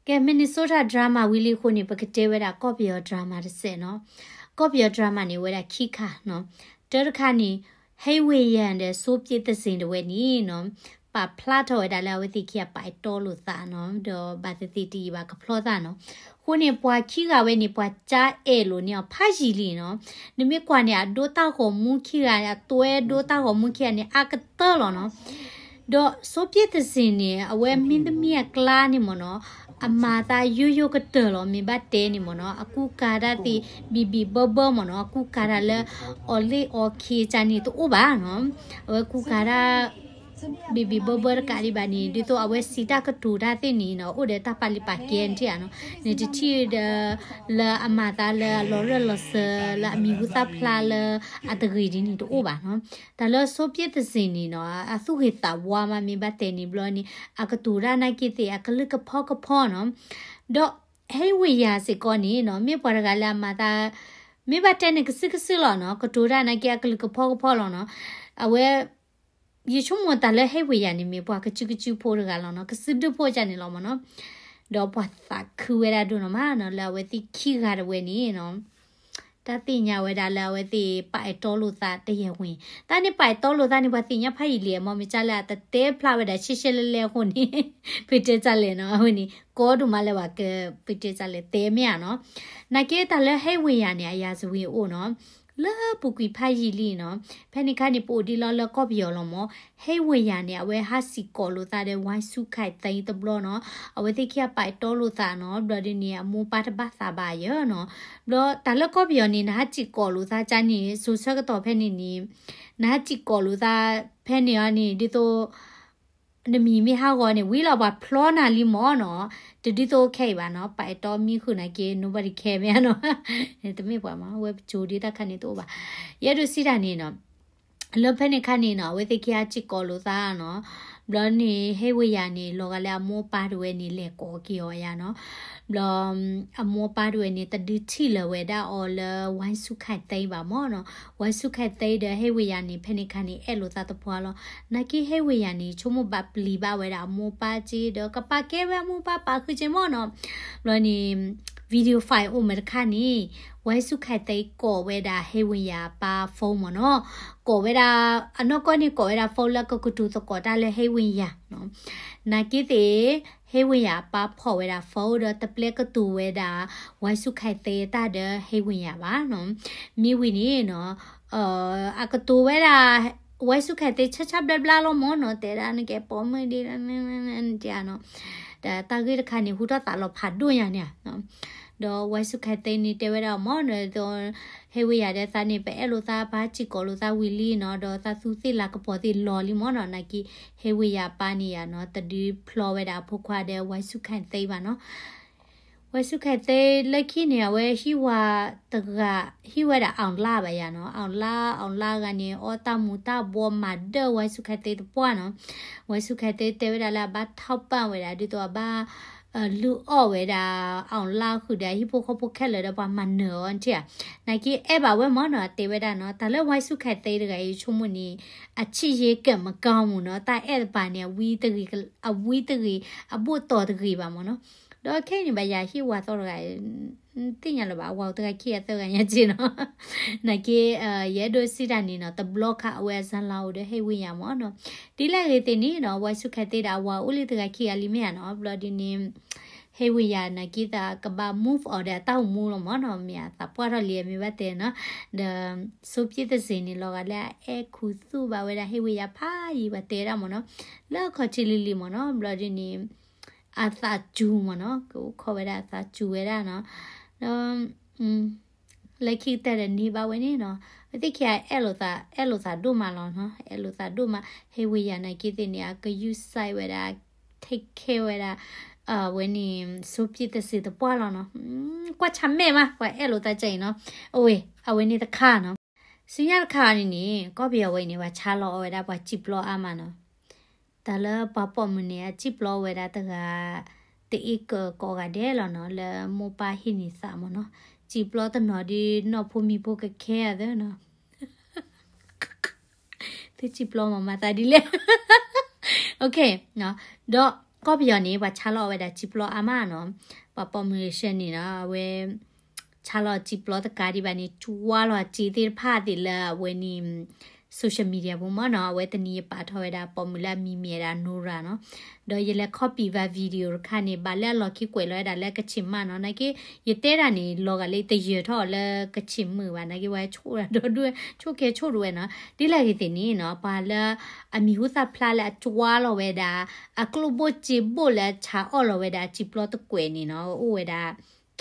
ကဲ Minnesota drama ဝံၤလံအဃိန့ၣ် ပကတဲဝဲဒၣ်ကီၢ်ပယီၤ drama တစဲးနီၤ. ကီၢ်ပယီၤ drama န့ၣ် ဝဲဒၣ်ခံခါနီၤ. တၢ်တခါန့ၣ် ဟဲဝ့ယၤဒီး စိပျ့သစ့ၣ်တဝဲန့ၣ်နီၤ, ပာ်ဖျါထီၣ်ဝဲဒၣ်လၢအဝဲသ့ၣ်ခံဂၤပာ်အဲၣ်တီလိာ်သးနီၤ, ဒီးဘၣ်သ့ၣ်သ့ၣ်တယံာ်ဘၣ်ကဖျီသးနီၤ. အဃိန့ၣ် ပှၤခံဂၤဝဲန့ၣ် ပှၤကါအဲၣ်လိာ်န့ၢ်အီၤဖးယံာ်လံနီၤ. နမ့ၢ်ကွၢ်န့ၣ် အဒိတၢ်ဂီၤမူခံဂၤန့ၣ် အသွဲဒိတၢ်ဂီၤမူခံဂၤန့ၣ် အကတၢၢ်လီၤနီၤ. ဒီးစိပျ့သစ့ၣ်န့ၣ် အဝဲမ့တမ့ၢ်အကျါန့ၣ်မ့ၢ်နီၤ, အမၤသးယိယိကတၢၢ်လီၤ. မ့ၢ်ဘၣ်တဲန့ၣ်မ့ၢ်နီၤ, အကူကၤတၢ်သ့ၣ် ဘံၣ်ဘံၣ်ဘၢဘၢမ့ၢ်နီၤ, အကူကၤတၢ်လၢ အီၣ်လ့ၣ်အီၣ်ခ့ကၢန့ၣ်တအိၣ်ဘၣ်နီၤ. အဝဲကူကၤတၢ် ဘံၣ်ဘံၣ်ဘၢဘၢတကးဒံးဘၣ်န့ၣ် ဒ်သိးအဝဲစံးတၢ်ကတိၤတၢ်သ့ၣ်န့ၣ်နီၤ, အိၣ်ဒီးတၢ်ပာ်လုၢ်ပာ်ကဲထံၣ်ဧါနီၤ. နတထံၣ်ဒီး လၢအမၤသးလၢအလီၤရၢၢ်လီၤစၢၤလၢအမံၤဟူသၣ်ဖျါလၢအတဂ့ၤဒ်န့ၣ်တအိၣ်ဘၣ်နီၤ. တၢ်လၢစိပျ့သစ့ၣ်န့ၣ်နီၤ, အသူၣ်ဂ့ၤသးဝါမး မ့ၢ်ဘၣ်တဲန့ၣ်ဘျီန့ၣ် အကတိၤတၢ်နာ်က့သ့ၣ် အကလုၢ်ကဖီကဖီနီၤ. ဒီးဟဲဝ့ယၤစ့ၢ်ကီးန့ၣ်နီၤ, မ့ၢ်ပှၤတဂၤလၢအမၤသး မ့ၢ်ဘၣ်တဲန့ၣ် ကစုကစုလီၤနီၤ, ကတိၤတၢ်နာ်က့အကလုၢ်ကဖီကဖီလီၤနီၤ. အဝဲ ယဆိကမိၣ်တၢ်လၢဟဲဝ့ယၤန့ၣ် မ့ၢ်ပှၤကစုကစုဖိတဂၤလီၤနီၤ, ကစုဒုဖိကၢန့ၣ်လီၤမ့ၢ်နီၤ. ဒီးပှၤသးခုဝဲဒၣ်ဒိၣ်နီၤမးနီၤ, လၢအဝဲသ့ၣ်ခံဂၤတဝဲန့ၣ်နီၤ, တၢ်သ့ၣ်ညါဝဲဒၣ်လၢအဝဲသ့ၣ်ပာ်အဲၣ်တီလိာ်သးတယဲၢ်ဝ့ၢ်. တၢ်န့ၣ်ပာ်အဲၣ်တီလိာ်သးန့ၣ် ပှၤသ့ၣ်ညါဖးယံာ်လံ, မ်မ့ၢ်ကၢ်လၢအတတဲဖျါဝဲဒၣ်ရှဲရှဲလဲလဲအဃိန့ၣ် ပတဲကၢ်လဲၣ်နီၤ, အဝဲန့ၣ် ကီဒိၣ်မးလၢပှၤက ပတဲကၢ်လဲၣ် တဲမ့ၢ်ဧါနီၤ. နာ်က့တၢ်လၢဟဲဝ့ယၤန့ၣ် အရာဇဝင်အိၣ်နီၤ, လၢပူၤကွံာ်ဖးယံာ်လံနီၤ. ဖဲန့ၣ်ခါန့ၣ် ပအိၣ်ဒံးလီၤလၢကီၢ်ပယီၤလီၤမ့ၢ်, ဟဲဝ့ယၤန့ၣ် အဝဲဟးစံၣ်ကိးလိာ်သးဒီး ဝါဆူၣ်ခၢၣ်သဲတဘျီနီၤ, အဝဲသ့ၣ်ခံဂၤပာ်အဲၣ်တီလိာ်သးနီၤ, ဘျီဒ်န့ၣ် အမိၢ်ပၢ်တဘၣ်သးဘၣ်ယဲနီၤ. ဘျီတၢ်လၢကီၢ်ပယီၤန့ၣ် နဟးစံၣ်ကိးလိာ်သးကၢ်န့ၣ် စိၤဆၢကတီၢ်ဖဲန့ၣ်န့ၣ် နဟးစံၣ်ကိးလိာ်သးဖဲန့ၣ်အီၤန့ၣ် ဒ်သိး နမံၤမ့ၢ်ဟးဂီၤန့ၣ် ဝံၤလီၤပှၤဖျီနၤလံမ့ၢ်နီၤ, တဒ်သိးခဲအံၤဘၣ်နီၤ, ပာ်အဲၣ်တီမံဃုာ်နာ်က့ nobody care မ့ၢ်ဧါနီၤ, တမ့ၢ်ပှၤမး အဝဲပကိၤဒ်တၢ်ခါန့ၣ်တအိၣ်ဘၣ်. ယအဲၣ်ဒိးစံးတၢ်န့ၣ်နီၤ, လၢဖဲန့ၣ်ခါန့ၣ်နီၤ အဝဲသ့ၣ်ခံဂၤစံၣ်ကိးလိာ်သးနီၤ, ဘျီန့ၣ် ဟဲဝ့ယၤန့ၣ် လီၤဂာ်လၢအမိၢ်ပၢ်တဝဲန့ၣ် လဲၤကိးက့ၤအီၤယၤနီၤ, ဘျီ အမိၢ်ပၢ်တဝဲန့ၣ် တဒုးထံၣ်လၢၤဝဲဒၣ်အီၤလၢ ဝါဆူၣ်ခၢၣ်သဲဘၣ်မ့ၢ်နီၤ. ဝါဆူၣ်ခၢၣ်သဲဒီးဟဲဝ့ယၤန့ၣ် ဖဲန့ၣ်ခါန့ၣ် အဲၣ်လိာ်သးသပှၢ်လီၤ. နာ်က့ဟဲဝ့ယၤန့ၣ် ဆိကမိၣ်ဘၣ်ပျံၤဘၣ်ဝဲဒၣ်အမိၢ်ပၢ်က့ ဒီးကပာ်ကဲဝဲအမိၢ်ပၢ်ပာ်ဃုာ်က့မ့ၢ်နီၤ. ဘျီန့ၣ် video file အိၣ်မ့ၢ်တခါန့ၣ် ဝါဆူၣ်ခၢၣ်သဲကိးဝဲဒၣ်ဟဲဝ့ယၤအပၢ် phone မ့ၢ်နီၤ, ကိးဝဲဒၣ် အနီၢ်ကီၢ်န့ၣ် ကိးဝဲဒၣ် phone လၢကကတိၤသကိးတၢ်လၢဟဲဝ့ယၤနီၤ. နာ်က့သ့ၣ် ဟဲဝ့ယၤအပၢ်ဖီၣ်ဝဲဒၣ် phone ဒီးတပျဲကတိၤဝဲဒၣ် ဝါဆူၣ်ခၢၣ်သဲတၢ်ဒီးဟဲဝ့ယၤဘၣ်နီၤ. မ့ၢ်ဝံၤန့ၣ်နီၤ အကတိၤဝဲဒၣ် ဝါဆူၣ်ခၢၣ်သဲဆၢဆၢဘျါဘျါလီၤမ့ၢ်နီၤ, တဲဒၣ်နကဲပိာ်မုၣ်ဒ်နီၤ, ဒီးတၢ်ဂ့ၢ်တခါန့ၣ် ဟူထီၣ်သးလီၤဖးဒိၣ်ညါန့ၣ် ဒီးဝါဆူၣ်ခၢၣ်သဲန့ၣ်တဲဝဲဒၣ်မ့ၢ်နီၤ, ဟဲဝ့ယၤဒီးသးန့ၣ် ပအဲၣ်လိာ်သး ပဟးစံၣ်ကိးလိာ်သးဝံၤလံနီၤ, ဒီးသးသူသ့ၣ်လၤကပီၤသ့ၣ်လီၤလံမ့ၢ်နီၤ, နာ်က့ ဟဲဝ့ယၤအပၢ်န့ၣ်ယၤနီၤ တဒုးဖျီဝဲဒၣ်အဖိခွါဒီးဝါဆူၣ်ခၢၣ်သဲဘၣ်နီၤ. ဝါဆူၣ်ခၢၣ်သဲလၢခံန့ၣ် အဝဲဟံၣ်ဝၤတဂၤ ဟံၣ်ဝဲဒၣ် အောင်လ ဘၣ်ယၤနီၤ, အောင်လ အောင်လ ဂၤန့ၣ် အီၣ်တၢ်မူၤတၢ်ဘှီးမၤဒၢၣ်ဝါဆူၣ်ခၢၣ်သဲတပှၢ်နီၤ. ဝါဆူၣ်ခၢၣ်သဲတဲဝဲဒၣ်လၢအဘၣ်ထောက်ပံ့ဝဲဒၣ် ဒ်သိးအဘၣ် လုၢ်အီၣ်ဝဲဒၣ် အောင်လ ဃုာ်ဒီးအဟံၣ်ဖိဃီဖိခဲလၢာ်ဒီးပှၤမၤနၢၤအီၤထံၣ်ဧါ. နာ်က့အဲၣ်ဘၣ်ဝဲမ့ၢ်နီၤ တဲဝဲဒၣ်နီၤ, တၢ်လၢဝါဆူၣ်ခၢၣ်သဲတဂၤအံၤ ဆိကမိၣ်န့ၣ် အချစ်ရေးကံမကောင်းဘူးနီၤ, တၢ်အဲၣ်တပၤန့ၣ် အဝံတဂ့ၤ အဘိၣ်တီၤတဂ့ၤဘၣ်မ့ၢ်နီၤ. ဒီးခဲအံၤန့ၣ်ဘၣ်ယၤဟံၣ်ဝၤသီတဂၤ သ့ၣ်ညါလၢၤဘၣ် အဝၤတဂၤခံဂၤသၢဂၤညါက့နီၤ. နာ်က့ ယအဲၣ်ဒိးစံးတၢ်န့ၣ်နီၤ, တဘျီခါအဝဲအစၢလါအိၣ်ဒီးဟဲဝ့ယၤမ့ၢ်နီၤ. ဒ်လဲၣ်ဂ့ၤသ့ၣ်န့ၣ်နီၤ ဝါဆူၣ်ခၢၣ်သဲဒီးအဝၤအိၣ်လံတဂၤခံဂၤလံမ့ၢ်ဧါနီၤ. ဘျီဒ်န့ၣ် ဟဲဝ့ယၤနာ်က့သးကဘၣ် move အီၤဒီးအတၢ်အိၣ်မူလီၤမ့ၢ်နီၤ, မ့ၢ်အသးပှၢ်ထီၣ်လံမ့ၢ်ဘၣ်တဲနီၤ. ဒီး စိပျ့သစ့ၣ်န့ၣ် လီၤဂာ်လၢအအဲၣ်ခူသူၣ်ဘၣ်ဝဲဒၣ်ဟဲဝ့ယၤဖးယံၤ ပှၤတဲဝဲဒၣ်မ့ၢ်နီၤ, လၢအခီၣ်ထံးလံၤလံၤမ့ၢ်နီၤ. ဘျီဒ်န့ၣ် အသးစူၤမ့ၢ်နီၤ, ကအိၣ်ခိးဝဲဒၣ်အသးစူၤဝဲဒၣ်နီၤ. ဒီး လၢခံကတၢၢ်ဒီးန့ၢ်ဘၣ်ဝဲန့ၣ်နီၤ, အဝဲသ့ၣ်ခံဂၤအဲၣ်လိာ်သး အဲၣ်လိာ်သးဒိၣ်မးလီၤနီၤ, အဲၣ်လိာ်သးဒိၣ်မး. ဟဲဝ့ယၤနာ်က့သ့ၣ်န့ၣ် အကယူၢ်စဲးဝဲဒၣ် take care ဝဲဒၣ် အဝဲန့ၣ် စိပျ့သစ့ၣ်တပှၢ်လီၤနီၤ. ကွၢ်ဆၢၣ်မဲာ်မး ပှၤအဲၣ်လိာ်သးကဲအံၤနီၤ, အဝဲ အဝဲန့ၣ်တခါနီၤ. ဆူညါတခါအံၤန့ၣ်န့ၣ် ကီၢ်ပယီၤဝဲအံၤန့ၣ် ပှၤဆါလီၤအီၣ်ဝဲဒၣ်ပှၤစံၣ်ပျီအါမးနီၤ. တၢ်လၢပှၤပိာ်မုၣ်န့ၣ် အစံၣ်ပျီဝဲဒၣ်တဂၤ တအ့ၣ်ကကိးဂၤဒဲးလီၤနီၤ, လၢမိၢ်ပၢ်ဟံးန့ၢ်သးမ့ၢ်နီၤ. စံၣ်ပျီတနီၤဒုး နီၢ်ဖိမံၤဖိကခဲအသးနီၤ. သုစံၣ်ပျီမၤမၤသးဒ်လဲၣ်. ဒီး ကီၢ်ပယီၤန့ၣ် ပှၤဆါလီၤအီၣ်ဝဲဒၣ်စံာ်ပျီအါမးနီၤ. ပှၤပိာ်မုၣ်ရၢၡဲန့ၣ်နီၤ အဝဲ ဆါလီၤစံာ်ပျီတကးဒံးဘၣ်န့ၣ် ကွၢ်လီၤစ့သ့ၣ်တဖၣ်သ့ၣ်လၢအဝဲန့ၣ် social media ပူၤမးနီၤ. အဝဲတနံၤယပာ်ထီၣ်ဝဲဒၣ်ပိာ်မုၣ်လၢအမံၤမ့ၢ်ဝဲဒၣ် Nora နီၤ. ဒီးယလဲၤ copy ဘၣ် video တခါန့ၣ် ဘၣ်လၢအလီၢ်ခံကွဲးလီၤဝဲဒၣ်လၢကခ့ၣ်မးနီၤ. နာ်က့ ယတဲဒၣ်န့ၣ် လီၤဂာ်လၢတယၢၤထီၣ်အီၤလၢကခ့ၣ်မုၣ်ဘၣ်. နာ်က့ ဝဲဆိၣ်ဒၣ်ဒီဒူၣ် ဆိၣ်ကဲဆိၣ်ဒၣ်ဝဲနီၤ. ဒ်လဲၣ်ဂ့ၤသ့ၣ်န့ၣ်နီၤ ပှၤလၢအမံၤဟူသၣ်ဖျါလၢအကွၢ်လီၤဝဲဒၣ် အကျိၣ်ဘိၣ်စ့ဘိၣ်လၢအဆါအီၣ်လီၤဝဲဒၣ်အစံာ်ပျီတကွဲးန့ၣ်နီၤ အိၣ်ဝဲဒၣ်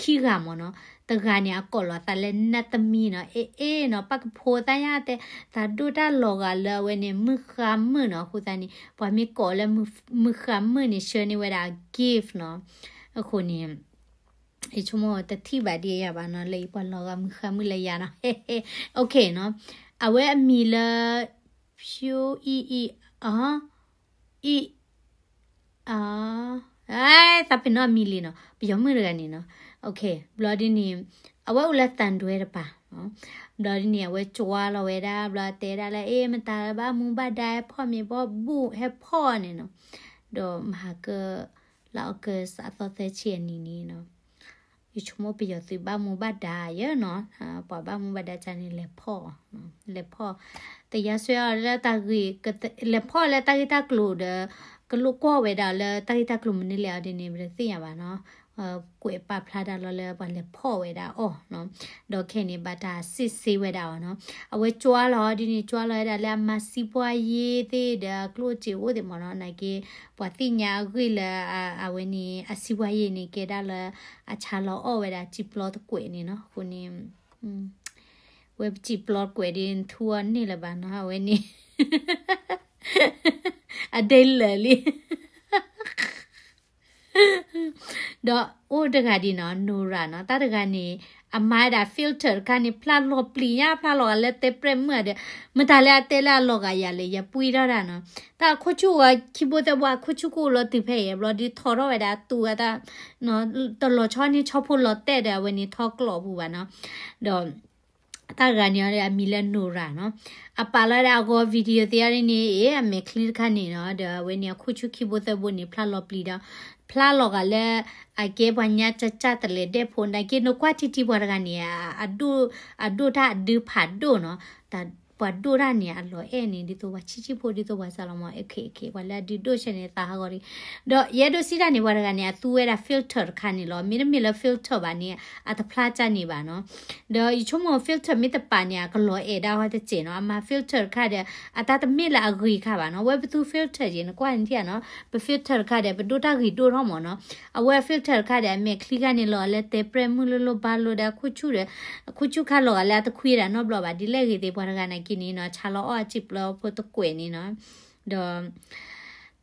ခံဂၤမးနီၤ. တဂၤန့ၣ် အကိးလီၤသးလၢနၢ်သမံနီၤ. အ့ အ့နီၤ ပၢ်ကဖိသၣ်ညါတဲ သးဒိၣ်တၢ်လီၤဂာ်လၢအဝဲန့ၣ် မုၢ်ဃါမုၣ်နီၤ. အဃိသတးန့ၣ် ပှၤမ့ၢ်ကိးလၢမုၢ်ဃါမုၣ်န့ၣ် ဆှၢန့ၢ်ဝဲဒၣ် gift နီၤ. အဃိန့ၣ် ယဆိကမိၣ်တထံၣ်ဘၣ်ဒ်ယၤဘၣ်နီၤ လၢအံၤပှၤလီၤဂာ်မုၢ်ဃါမုၣ်လၢယၤနီၤ. ဟဲဟဲ okay နီၤ. အဝဲအမံၤလၢ ဖြိအံၣ်အံၣ် အ အံၣ် အ သးပ့ၤနီၣ်အမံၤလံနီၤ ပယီၤမုၣ်တဂၤန့ၣ်နီၤ. okay ဘျီဒ်န့ၣ် အဝဲအိၣ်လၢသံတွဲတပၤ ဘျီဒ်န့ၣ် အဝဲကွၢ်လီၤဝဲဒၣ် ဘျီတဲဒၣ်လၢ အ့ မတၤလၢဘၣ်မူဘၣ်ဒါဟဲဖီၣ်မ့ၤဘီဘူၣ်ဟဲဖီၣ်န့ၣ်နီၤ. ဒီးမဟါက လါ August အသီသၢဆံအနံၤန့ၣ်နီၤ ယဆိကမိၣ်ပယီၤသုးဘၣ်မူဘၣ်ဒါယဲနီၤ ပှၤဘၣ်မူဘၣ်ဒါကန့ၣ် လဲၤဖီၣ် လဲၤဖီၣ် တယါဆွဲအီၤလၢတၢ်ဂ့ၢ် လဲၤဖီၣ်လၢတၢ်ဂ့ၢ်တၢ်ကျိၤဒီး ကလိၣ်ကွီၢ်ဝဲဒၣ်လၢတၢ်ဂ့ၢ်တၢ်ကျိၤမနုၤလဲၣ်အီၤဒ်န့ၣ် ပတသ့ၣ်ညါဘၣ်နီၤ. ကွဲးပာ်ဖျါတၢ်လီၤလၢပှၤလဲၤဖီၣ်ဝဲဒၣ်အီၤနီၤ. ဒီးခဲအံၤန့ၣ် ဘၣ်တၢ်စ့ၢ်စ့ၢ်ဝဲဒၣ်အီၤနီၤ. အဝဲကွၢ်လီၤဒ်န့ၣ် ကွၢ်လီၤဝဲဒၣ်လၢအမၤစံးပှၤယ့ၢ်သ့ၣ်ဒီးအကျိၣ်စ့အိၣ်သ့ၣ်မးနီၤ. နာ်က့ ပှၤသ့ၣ်ညါအဂ့ၢ်လၢ အဝဲန့ၣ် အစံးပှၤယ့ၢ်န့ၣ် ကဲဒၣ်လၢ အဆါလီၤအီၣ်ဝဲဒၣ်စံာ်ပျီတကွဲးန့ၣ်နီၤ. အဃိန့ၣ် ဝဲပစံာ်ပျီတကွဲးဒ်ထူအီၣ်န့ၢ်လၢၤဘၣ်နီၤ အဝဲန့ၣ် အဒဲလၢာ်လံ ဒီးအိၣ်တဂၤဒ်နီၤ Nora နီၤ တၢ်တဂၤန့ၣ် အမၤဝဲဒၣ် filter တခါန့ၣ် ဖျါလီၤပျံၤညါ ဖျါလီၤဂာ်လၢတဲပြဲၢ်မုၣ်ဒီး မတၤလၢအတဲလၢအလီၤဂာ်ယၤလဲၣ် ယပှံထီၣ်တၢ်နီၤ. တၢ်ခိၣ်ဆူၣ်ဝဲခံဘိသဲဘိ အခိၣ်ဆူၣ်ကအိၣ်လီၤတုၤဖဲအံၤ ဘျီဒ်ထီထီၣ်ဝဲဒၣ်တူၢ်ဝဲတၢ် တလီၤဆီန့ၢ်ဆီဖိလီၤတဲာ်ဒီး အဝဲန့ၣ်ထီကျိးပူၤဘၣ်နီၤ. ဒီး တၢ်တဂၤန့ၣ်အမံၤလၢ Nora နီၤ. အပာ်လီၤဒၣ်အဂီၤ video သ့အီၤဒ်န့ၣ် အ့ အမဲာ်ချံတခါန့ၣ်နီၤ ဒီးအဝဲန့ၣ်အခိၣ်ဆူၣ်ခံဘိသဲဘိန့ၣ် ဖျါလီၤပျံၤဒီး ဖျါလီၤဂာ်လၢ အကဲပှၤညါကၢ်ကၢ်တလဲၤဒဲးဖိ နာ်က့ နကွၢ်ထံထံပှၤတဂၤန့ၣ် အဒိၣ် အဒိၣ်တၢ်အဒုဖးဒိၣ်နီၤ. ပှၤဒိၣ်တၢ်န့ၣ် အလီၤအဲၣ်န့ၣ် ဒ်သိးပှၤဆံးဆံးဖိ ဒ်သိးပှၤစၢ်လီၤမး အခ့အခ့ ပှၤလၢအဒုဒိၣ်ဆဲန့ၣ် သးဟးဂီၤဒံး. ဒီးယအဲၣ်ဒိးစံးတၢ်န့ၣ် ပှၤတဂၤန့ၣ် အသူဝဲဒၣ် filter တခါန့ၣ်လီၤ. မ့တမ့ၢ်လၢ filter ဘၣ်န့ၣ် အတဖျါကၢ်န့ၣ်ဘၣ်နီၤ. ဒီးယဆိကမိၣ် filter မ့ၢ်တပာ်န့ၣ် အကလီၤအဲၣ်ဒၣ်ဝဲတစဲးနီၤ. အမၤ filter တခါဒီး အတၢ်တမ့ၢ်လၢအဂ့ၤခါဘၣ်နီၤ. ဝဲပသူ filter ယ့ၣ် နကွၢ်န့ၣ်ထံၣ်ဧါနီၤ. ပ filter တခါဒီး ပဒိၣ်တၢ်ဂ့ၤဒိၣ်ထီၣ်မးနီၤ. အဝဲ filter တခါဒီး အမဲာ်ချံခါန့ၣ်လီၤလၢတဲပြဲၢ်မုၢ်လၢလိၣ်ဘါလိၣ်ဒီး အခိၣ်ဆူၣ်ဒီး အခိၣ်ဆူၣ်ခါလီၤဂာ်လၢအတခွံဒၣ်နီတဘျီဘၣ်. ဒ်လဲၣ်ဂ့ၤသ့ၣ် ပှၤတဂၤနာ်က့န့ၣ်နီၤ ဆါလီၤအီၣ်အစံာ်ပျီဖိတကွဲးန့ၣ်နီၤ. ဒီး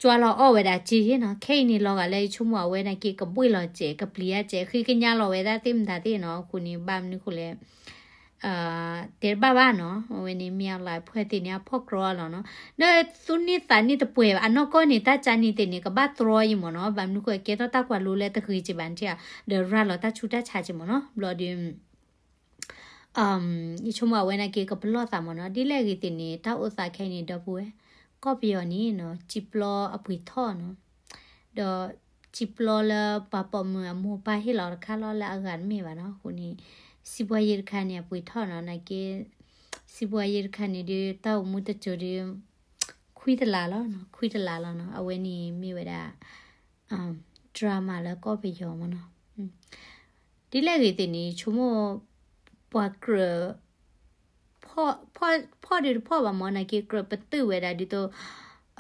ကွၢ်လီၤအီၣ်ဝဲဒၣ်က့ယ့ၣ်နီၤ. ခဲအံၤန့ၣ်လီၤဂာ်လၢယဆိကမိၣ်အဝဲနာ်က့ ကဘှ့ၣ်လီၤစဲး ကပျံၤယါစဲး ဃ့ကညးလီၤဝဲဒၣ်သ့ၣ်မတၤသ့ၣ်နီၤ. အဃိန့ၣ် ဘၣ်မနုၤဃိလဲၣ် တဲတဘၣ်ဘၣ်နီၤ. အဝဲန့ၣ် မ့ၢ်အလၢဖှဲၣ်သ့ၣ်န့ၣ် အဖီၣ်ကြီအလီၢ်နီၤ. ဒီးသူန့ၢ်သးန့ၢ်တပှဲၤဘၣ် အနီၢ်ကီၢ်န့ၣ် တၢ်ကၢ်န့ၣ်သ့ၣ်န့ၣ် ကဘၣ်တြီယ့ၣ်မးနီၤ. ဘၣ်မနုၤဃိ ကဲထီၣ်တၢ်ကွၢ်လိလၢတဂ့ၤက့ဘၣ်န့ၣ်ဧါ ဒီးရၤလီၤတၢ်ဆူးတၢ်ဆါက့မးနီၤ. ဘျီဒီး ယဆိကမိၣ်အဝဲနာ်က့ ကပလီၢ်သးမးနီၤ. ဒ်လဲၣ်ဂ့ၤသ့ၣ်န့ၣ် တၢ်အိၣ်သးခဲအံၤန့ၣ် ဒီပုၢ်ဝဲၢ် ကီၢ်ပယီၤန့ၣ်နီၤ စံာ်ပျီအပှ့ၤထီၣ်နီၤ. ဒီးစံာ်ပျီလၢပှၤပိာ်မုၣ်အမိၢ်ပၢ်ဟ့ၣ်လီၤတခါလီၤ လၢအဂၤတမ့ၢ်ဘၣ်နီၤ. အဃိန့ၣ် စံးပှၤယ့ၢ်တခါန့ၣ် အပှ့ၤထီၣ်နီၤ. နာ်က့ စံးပှၤယ့ၢ်တခါန့ၣ်ဒီး တၢ်အိၣ်မူတစိၤဒီး ခွံတလးလီၤနီၤ. ခွံတလးလီၤနီၤ. အဝဲန့ၣ်မ့ၢ်ဝဲဒၣ် drama လၢကီၢ်ပယီၤမးနီၤ. ဒ်လဲၣ်ဂ့ၤသ့ၣ်န့ၣ် ဆိကမိၣ် ပှၤကြၢး ဖီၣ်ဒုးတဖီၣ်ဘၣ်မး နာ်က့ကြၢးပတုာ်ဝဲဒၣ်ဒ်သိး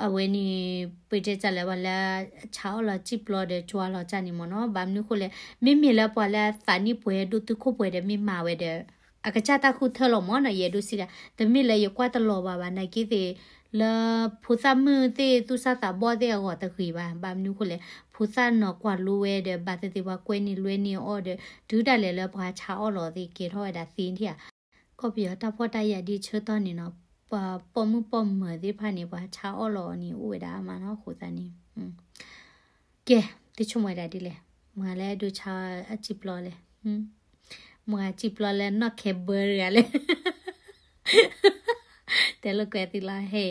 အဝဲန့ၣ် ပတဲတၢ်လၢပှၤလၢဆါအီၣ်လီၤစံာ်ပျီဒီးကွၢ်လီၤတၢ်န့ၣ်မးနီၤ. ဘၣ်မနုၤဃိလဲၣ် မ့မ့ၢ်လၢပှၤလၢသးနံၣ်ပှဲၤဒိၣ်တုာ်ခိၣ်ပှဲၤဒီးမ့ၢ်မၤဝဲဒီး အကစၢ်တၢ်ဃုထၢလီၤမးနီၤ. ယအဲၣ်ဒိးစံးဒၣ် တမ့ၢ်လၢယကွၢ်တလီၤဘၣ်ဘၣ် နာ်က့သ့ၣ် လၢဖိသၣ်မုၣ်သ့ၣ်သူၣ်စၢ်သးဘီၣ်သ့ၣ်အဂီၢ်တဂ့ၤဘၣ်. ဘၣ်မနုၤဃိလဲၣ် ဖိသၣ်နီၤကွၢ်လိဝဲဒီး ဘၣ်သ့ၣ်သ့ၣ်ပှၤကွဲန့ၢ်လွဲန့ၢ်အီၤဒီး တုၤဒၣ်လဲာ်လၢပှၤဆါအီၣ်လီၤသ့ၣ် ကဲထီၣ်ဝဲဒၣ်သ့ထံၣ်ဧါ. ကီၢ်ပယီၤတၢ်ဖှီၣ်တၢ်ယာ်ဒ်ဆၢကတီၢ်န့ၣ်နီၤ ပှၤပိာ်မုၣ်ပိာ်မၢၤသ့ၣ်တဖၣ်န့ၣ် ပှၤဆါအီၣ်လီၤအီၤန့ၣ် အိၣ်ဝဲဒၣ်အါမးနီၤ. အဃိသတးန့ၣ် ကဲ သုဆိကမိၣ်ဝဲဒၣ်ဒ်လဲၣ်. မတၤလၢအဒိဆါအစံာ်ပျီလဲၣ်. မတၤစံာ်ပျီလၢနီၢ်ခဲဘၢတဂၤလဲၣ်. တဲလိာ်ကွဲသုလီၤဟဲ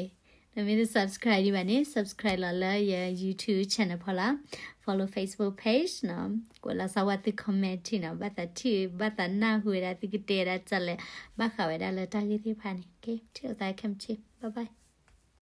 မ့ၢ်တ subscribe ဒံးဘၣ်န့ၣ် subscribe လီၤလၢယ YouTube channel ဖီလာ်, follow Facebook page နီၤ, ကွဲးလီၤစးဝါသု comment ထံၣ်နီၤ, ဘၣ်သးထံၣ် ဘၣ်သးနၢ်ဟူဝဲဒၣ်သုကတဲဒၣ်တၢ်လဲၣ်, ဘၣ်ဃးဝဲဒၣ်လၢတၢ်ဂ့ၢ်သ့ၣ်တဖၣ်န့ၣ်, ထံၣ်လိာ်သးခဲမုၢ်ဆ့ၣ်, bye bye.